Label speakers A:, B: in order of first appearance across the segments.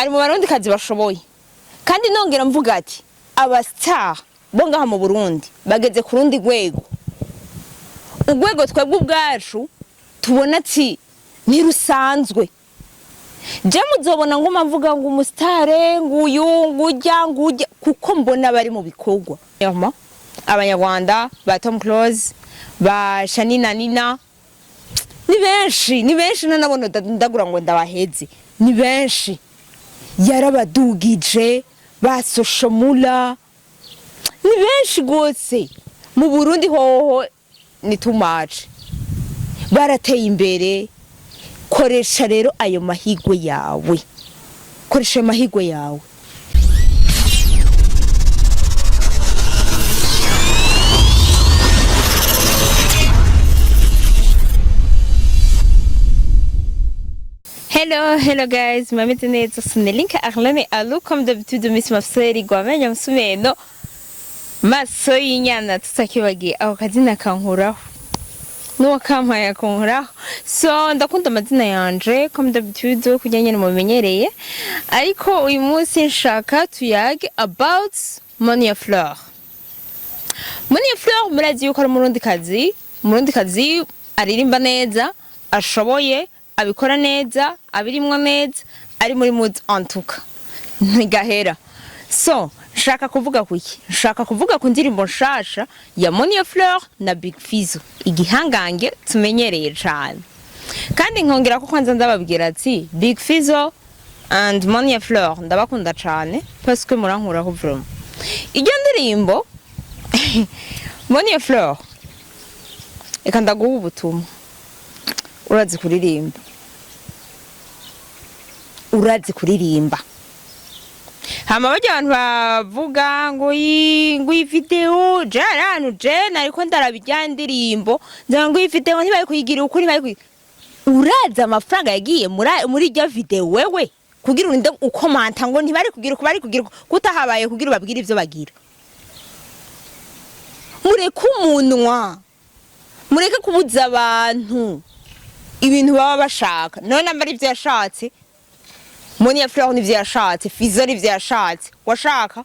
A: Ari mu Barundi kazi bashoboye, kandi nongera mvuga ati aba star bo ngaha mu Burundi bageze ku rundi rwego, urwego twebwe ubwacu tubona ati ntirusanzwe. Je muzobona nguma mvuga ngo umusitare nguyu, ngujya ngujya, kuko mbona bari mu bikorwa. Yama, Abanyarwanda ba Tom Close, ba Shanina Nina, ni benshi, ni benshi, nanabona ndagura ngo ndabaheze, ni benshi yarabadugije, ba Soshomura, ni benshi gose. Mu Burundi hoho ni too much, barateye imbere. Koresha rero ayo mahigwe yawe, koresha ayo mahigwe yawe. Hello, hello guys, mwameze neza? Sinelinka Arlene Alu, comme d'habitude, Miss Mafseri Gwamenya Msumeno maso y'inyana, tutakibagiye ako kazina kankuraho n'uwakampaye akankoraho. So ndakunda amazina yanje comme d'habitude, kugira nyene mubimenyereye, ariko uyu munsi nshaka tuyage about Monia Fleur. Monia Fleur murazi yuko ari Umurundikazi, Umurundikazi aririmba neza, ashoboye, abikora neza, abirimwo neza, ari muri mood antuka ntigahera. So nshaka kuvuga kuki? Nshaka kuvuga ku ndirimbo nshasha ya Monia Fleur na Big Fizzo, igihangange tumenyereye cane. Kandi nkongera ko kwanza ndababwira ati Big Fizzo and Monia Fleur ndabakunda cane, parce que murankuraho vraiment. Iryo ndirimbo, Monia Fleur, reka ndaguha ubutumwa. Urazi kuririmba, urazi kuririmba. Hama barya abantu bavuga ngo iyi video, je hari ahantu je nariko ndaraba irya ndirimbo, ngira ngo iyi video ntibari kuyigira uko, ntibari kuyigira. Urazi amafaranga yagiye muri irya video wewe, kugira urinde ukomanta ngo ntibari kugira uko, bari kugira uko, kutahabaye kugira ubabwire ivyo bagira? Mureke umunwa, mureke kubuza abantu ibintu baba bashaka. None namba ari ivyo yashatse Monia Fleur, nivyo yashatse Fizzo, nivyo yashatse, washaka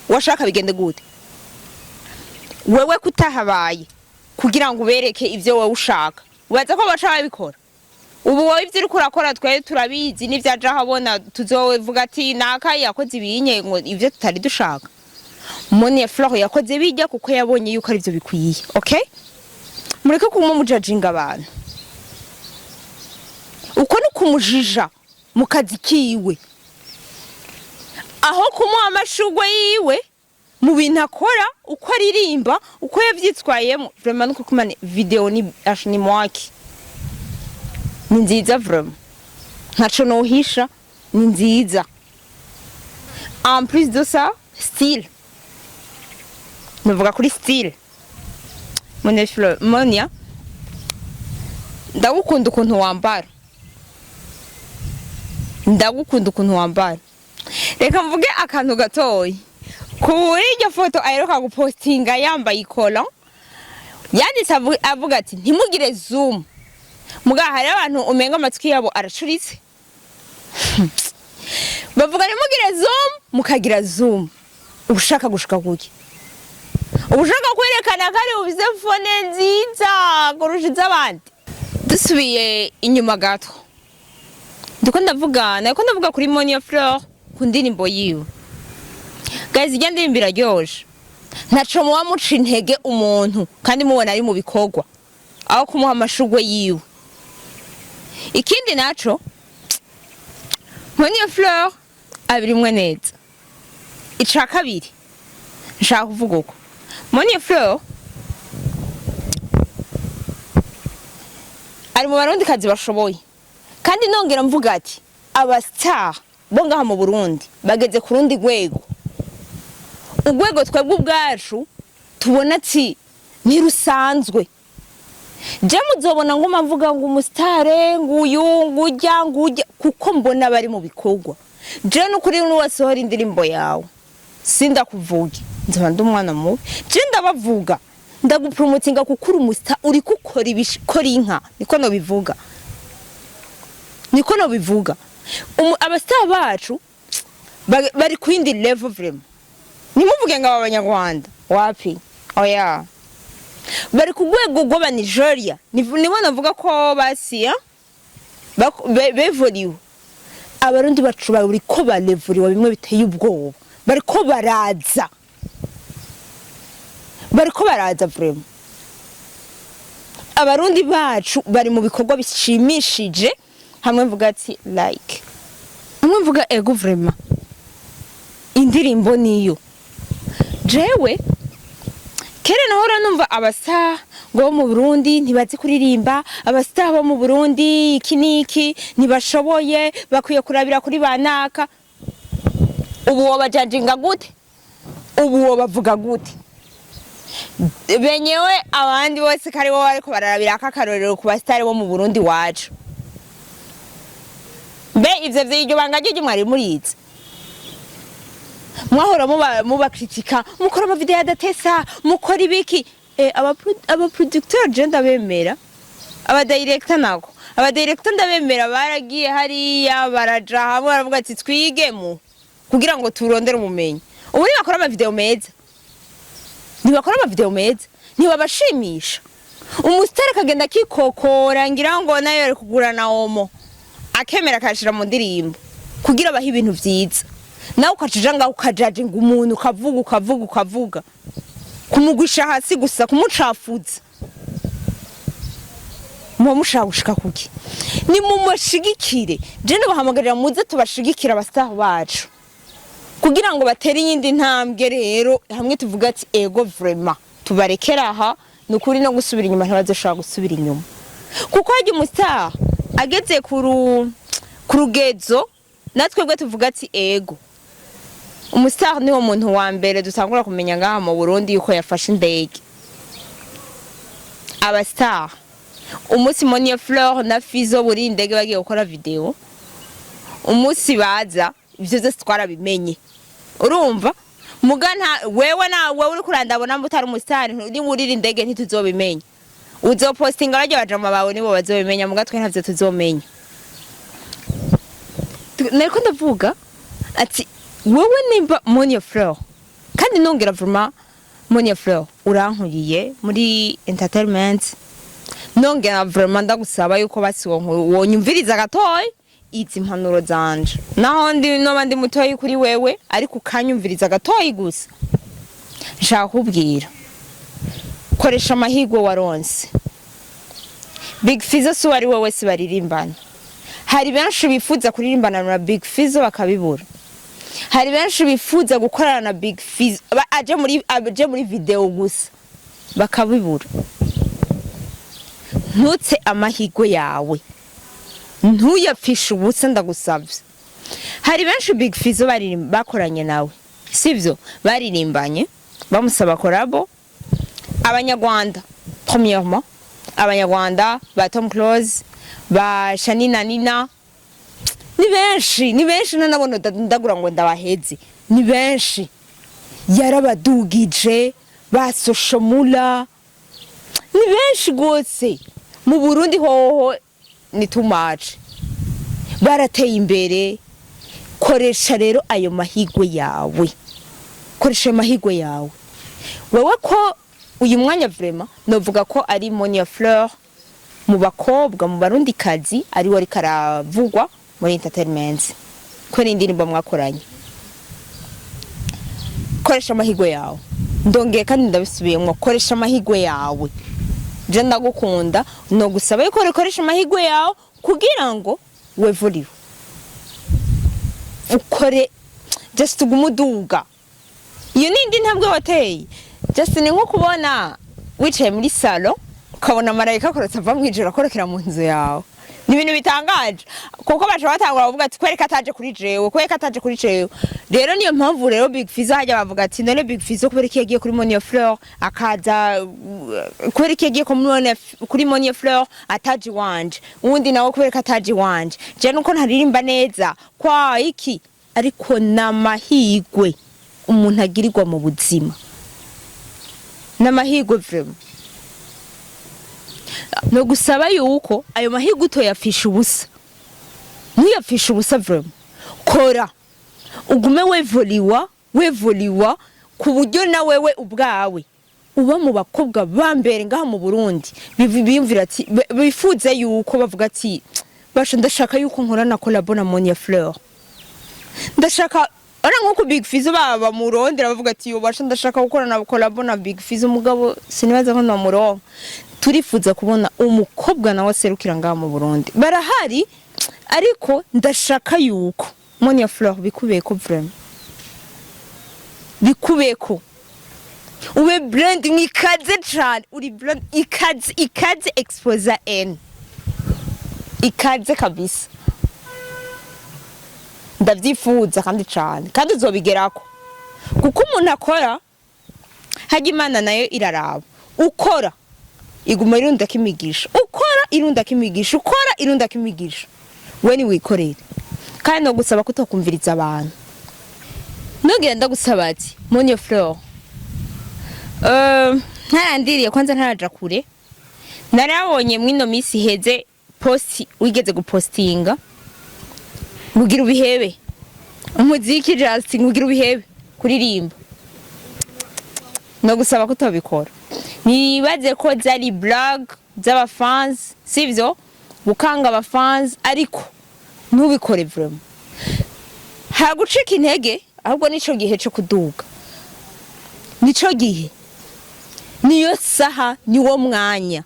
A: washaka bigende gute wewe kutahabaye kugira ngo ubereke ivyo wowe ushaka? Ubaza ko baca babikora? Ubu wowe ivyo uriko urakora twari turabizi, n'ivyaja ahabona tuzovuga ati naka yakoze ibinye ngo ivyo tutari dushaka. Monia Fleur yakoze bijya kuko yabonye yuko arivyo bikwiye. Okay, mureke kuma mujajinga abantu, uko ni kumujija mu kazi kiwe, aho kumuha amashurwe yiwe mu bintu akora, uko aririmba, uko yavyitwayemo. Vraiment nuko kumane video ni ash ni mwaki, ni nziza vraiment, ntaco nohisha, ni nziza. En plus de ça, style, nuvuga kuri style, Monia Fleur, Monia, ndagukunda ukuntu wambara, ndagukunda ukuntu wambara. Reka mvuge akantu gatoyi kuri iryo foto aheruka gupostinga yambaye ikolo, yanditse avuga ati ntimugire zoom. Muga hari abantu umenga amatwi yabo aracuritse, bavuga ntimugire zoom, mukagira zoom. Ushaka gushika kuki? Ushaka kwerekana ko ari ufise phone nziza kurusha iz'abandi? Dusubiye inyuma gato, ndiko ndavuga, nariko ndavuga kuri Monia Fleur, ku ndirimbo yiwe. Guys, irya ndirimbo iraryoshe. Ntaco muba muca intege umuntu kandi mubona ari mu bikorwa, aho kumuha amashurwe yiwe. Ikindi naco, Monia Fleur abirimwe neza. Ica kabiri nshaka kuvuga uko Monia Fleur ari mu Barundi kazi bashoboye, kandi nongera mvuga ati aba star bo ngaha mu Burundi bageze ku rundi rwego, urwego twebwe ubwacu tubona ati ntirusanzwe. Je muzobona nguma mvuga ngo umusitare nguyu, ngujya ngujya, kuko mbona bari mu bikorwa. Je n'ukuri n'uwasohora indirimbo yawe sindakuvuge, nzoba ndi umwana mubi. Je ndabavuga, ndagupromotinga kuko uri umustar, uri gukora ibikora inka, niko nobivuga, niko nobivuga. Abastar bacu bari ku yindi level vraiment. Ntimuvuge ngo aba Banyarwanda wapi, oya, bari ku rwego rw'aba Nigeria. Nibo navuga ko basiya bevuriwe. Abarundi bacu bariko barevuriwa bimwe biteye ubwoba, bariko baraza, bariko baraza vraiment. Abarundi bacu bari mu bikorwa bishimishije, hamwe mvuga ati like, hamwe mvuga ego vraiment, indirimbo niyo. Jewe kera nahora numva abastar ngo bo mu Burundi ntibazi kuririmba, abastar bo mu Burundi iki niki, ntibashoboye, bakwiye kurabira kuri banaka. Ubu wobajajinga gute? Ubu wobavuga gute? Benyewe abandi bose kari bo bariko bararabira akarorero ku basitari bo mu Burundi wacu. Mbe ivyo vy'iryo banga ryo mwari murizi? Mwahora mubakritika, mukora amavideo adatesa, mukora ibiki. Aba producteur je ndabemera, aba director nako, aba director ndabemera, baragiye hariya, baraja hamwe, baravuga ati twigemo kugira ngo turondere ubumenyi. Ubu ntibakora amavideo meza, ntibakora amavideo meza, ntibabashimisha. Umusitari akagenda akikokora, ngira ngo nayo ari kugura na omo, akemera akayashira mu ndirimbo kugira abahe ibintu vyiza. Nawe ukacija ngaho ukajajinga umuntu, ukavuga, ukavuga, ukavuga, kumugwisha hasi gusa, kumucafuza. Muba mushaka gushika kuki? Ni mumashigikire. Je ndabahamagarira muze tubashigikire abastar bacu kugira ngo batere iyindi ntambwe. Rero hamwe tuvuga ati ego vraiment, tubarekere aha, ni ukuri no gusubira inyuma ntibazoshobora gusubira inyuma, kuko harya umustar ageze ku rugezo natwebwe tuvuga ati ego, umustar niwo muntu wa mbere dutangura kumenya ngaha mu Burundi yuko yafashe indege. Abastar, umunsi Monia Fleur na Fizo buri indege bagiye gukora video, umunsi baza, ivyo vyose twarabimenye. Urumva muga nta wewe na wewe uriko urandabona mba utari umustar, niwurira indege ntituzobimenya. Uzopostinga, barya bajama bawe nibo bazobimenya, muga twe ntavyo tuzomenya. Nariko ndavuga ati wewe nimba Monia Fleur, kandi nongera vraiment, Monia Fleur urankuriye muri entertainment, nongera vraiment ndagusaba yuko basi wonyumviriza gatoyi izi mpanuro zanje, naho ndi noba ndi mutoyi kuri wewe, ariko ukanyumviriza gatoyi gusa. Nshaka kubwira, koresha amahirwe waronse. Big Fizzo si uwo ari we wese baririmbana. Hari benshi bifuza kuririmbana na Big Fizzo bakabibura. Hari benshi bifuza gukorana na Big Fizzo, aje muri video gusa, bakabibura. Ntutse amahirwe yawe, ntuyapfishe ubusa, ndagusavye. Hari benshi Big Fizzo bakoranye nawe, sivyo? Baririmbanye, bamusaba collabo. Abanyarwanda premièrement, Abanyarwanda ba Tom Close, ba Shanina Nina, ni benshi, ni benshi, nanabona ndagura ngo ndabaheze, ni benshi yarabadugije, ba Soshomura, ni benshi gose. Mu Burundi hoho ni too much, barateye imbere. Koresha rero ayo mahirwe yawe, koresha ayo mahirwe yawe. Wewe ko uyu mwanya vraiment novuga ko ari Monia Fleur mu bakobwa, mu Barundikazi, ari we ariko aravugwa muri entertainment kubera indirimbo mwakoranye. Koresha amahirwe yawe, ndongeye kandi ndabisubiyemwo, koresha amahirwe yawe. Je ndagukunda, no gusaba yuko ukoresha amahirwe yawe kugira ngo wevuriwe, ukore, just ugume uduga. Iyo ni indi ntambwe wateye. Just ni nko kubona wicaye muri salon, ukabona marayika akorotse ava mw'ijoro akorokera mu nzu yawe. Ni ibintu bitangaje, kuko baca batangura bavuga ati kwereka ataje kuri jewe, kwereka ataje kuri jewe. Rero niyo mpamvu rero Big Fizzo hajya bavuga ati none Big Fizzo kubera iki yagiye kuri Monia Fleur, akaza kubera iki yagiye kuri Monia Fleur ataje iwanje? Uwundi nawe kubera ko ataje iwanje, je nuko ntaririmba neza kwa iki? Ariko n'amahirwe umuntu agirirwa mu buzima, n'amahirwe vraiment. No gusaba yuko ayo mahirwe utoyafisha ubusa. Ntuyapfishe ubusa vraiment. Kora, ugume wevoliwa, wevoliwa, ku buryo na wewe ubwawe uba mu bakobwa ba mbere ngaha mu Burundi biyumvira ati bifuze yuko bavuga ati: "Basha, ndashaka yuko nkora na collabo na Monia Fleur." Ndashaka ora nkuko Big Fizzo baba murondera bavuga ati: "Yo basha, ndashaka gukora na collabo na Big Fizzo." Umugabo sinibaza ko namuronka. Turifuza kubona umukobwa nawe aserukira ngaha mu Burundi. Barahari, ariko ndashaka yuko Monia Fleur bikubeko vraiment, bikubeko, ube brand ikaze cane. Uri brand ikaze, ikaze exposa n ikaze kabisa. Ndavyifuza kandi cane, kandi uzobigerako, kuko umuntu akora hajya Imana nayo iraraba. Ukora iguma irundako imigisha, ukora irundako imigisha, ukora irundako imigisha. We ni wikorere, kandi no gusaba kutokumviriza abantu. Nugenda ndagusaba ati Monia Fleur, ntarandiriye kwanza, ntaraja kure, narabonye mwino misi iheze post wigeze gupostinga ngugira ubihebe umuziki, just ngugira ubihebe kuririmba. No gusaba ko utabikora. Nibaze ko zari blague z'abafans, sivyo gukanga abafans, ariko ntubikore vraiment. Nta gucika intege, ahubwo nico gihe cyo kuduga, nico gihe, niyo saha, niwo mwanya.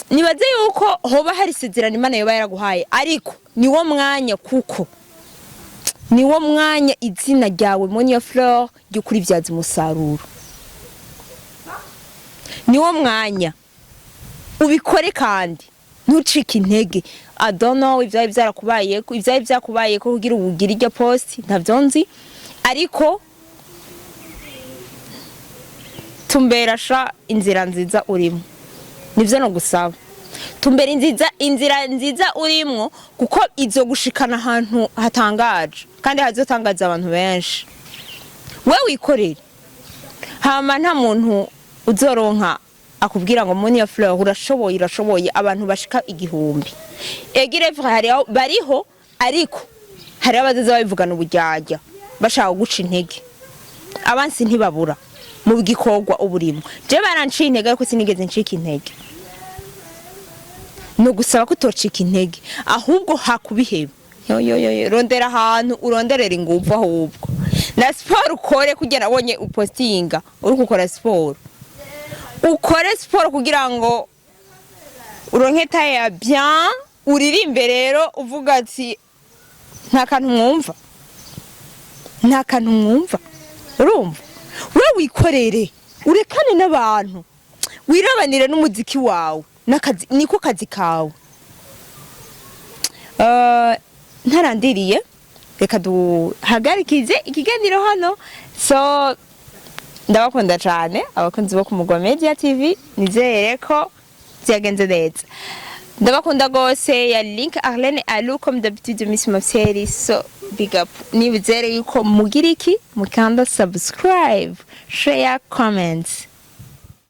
A: Nibaze yuko hoba hari isezerano Imana yoba yaraguhaye, ariko niwo mwanya, kuko niwo mwanya izina ryawe Monia Fleur ry'ukuri byaza umusaruro. Niwo mwanya, ubikore kandi ntucike intege. I don't know ivyari vyarakubayeko, ivyari vyakubayeko kugira ubugire iryo post, ntavyo nzi, ariko tumbera sha inzira nziza urimo. Nivyo no gusaba, tumbera inziza, inzira nziza urimwo, kuko izo gushikana ahantu hatangaje kandi hazotangaza abantu benshi. We wikorere, hama nta muntu uzoronka akubwira ngo: "Monia Fleur, urashoboye, urashoboye." Abantu bashika 1000 egire hariho bariho, ariko hariho abazaza babivugana uburyarya bashaka guca intege. Abansi ntibabura mu gikorwa uburimo. Je baranciye intege, ariko sinigeze ncika intege. Ni ugusaba ko utocika intege, ahubwo hakubiheba. Yo yo yo yo, rondera ahantu uronderera ingufu, ahubwo na siporo ukore, kugira abonye upostinga uri gukora siporo. Ukore siporo kugira ngo uronke taille ya bien, uririmbe rero uvuga ati: "Nta kantu mwumva, nta kantu mwumva." Urumva, we wikorere, urekane n'abantu, wirabanire n'umuziki wawe n'akazi, niko kazi kawe. Ntarandiriye, reka duhagarikize ikiganiro hano. So ndabakunda cyane abakunzi bo ku Mugwa Media TV, nizere ko byagenze neza. Ndabakunda gose. Ya Link Arlene Alu, comme d'habitude, Miss Mafseri. So big up. Nibizere yuko mugira iki, mukanda subscribe, share, comments.